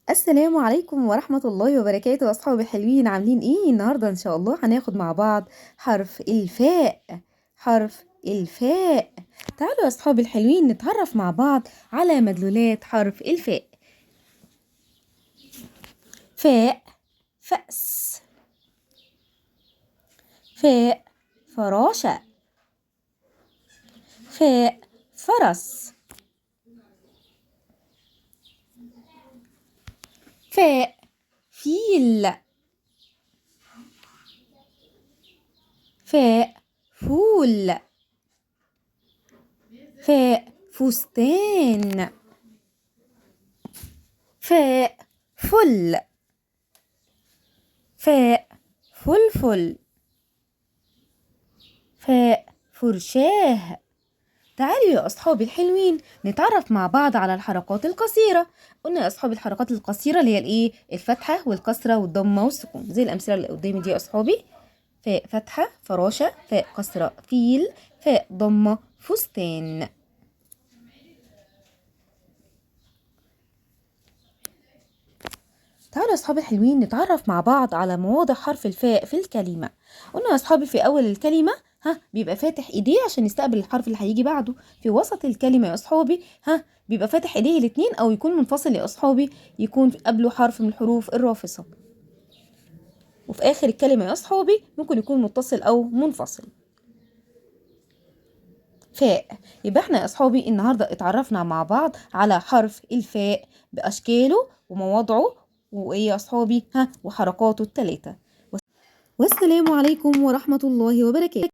السلام عليكم ورحمة الله وبركاته. أصحابي الحلوين عاملين إيه؟ النهاردة إن شاء الله هناخد مع بعض حرف الفاء. حرف الفاء. تعالوا يا أصحابي الحلوين نتعرف مع بعض على مدلولات حرف الفاء. فاء فأس، فاء فراشة، فاء فرس، فاء فيل، فاء فول، فاء فستان، فاء فل، فاء فلفل، فاء فرشاه. تعالوا يا أصحابي الحلوين نتعرف مع بعض على الحركات القصيرة. قلنا يا أصحابي الحركات القصيرة اللي هي الإيه؟ الفتحة والكسرة والضمة والسكون، زي الأمثلة اللي قدامي دي يا أصحابي. فاء فتحة فراشة، فاء كسرة فيل، فاء ضمة فستان. تعالوا يا أصحابي الحلوين نتعرف مع بعض على مواضع حرف الفاء في الكلمة. قلنا يا أصحابي في أول الكلمة بيبقى فاتح ايديه عشان يستقبل الحرف اللي هيجي بعده. في وسط الكلمة يا أصحابي بيبقى فاتح ايديه الاتنين أو يكون منفصل يا أصحابي، يكون قبله حرف من الحروف الرافصة. وفي آخر الكلمة يا أصحابي ممكن يكون متصل أو منفصل. فاء. يبقى احنا يا أصحابي النهاردة اتعرفنا مع بعض على حرف الفاء بأشكاله ومواضعه وإيه يا أصحابي وحركاته التلاتة. والسلام عليكم ورحمة الله وبركاته.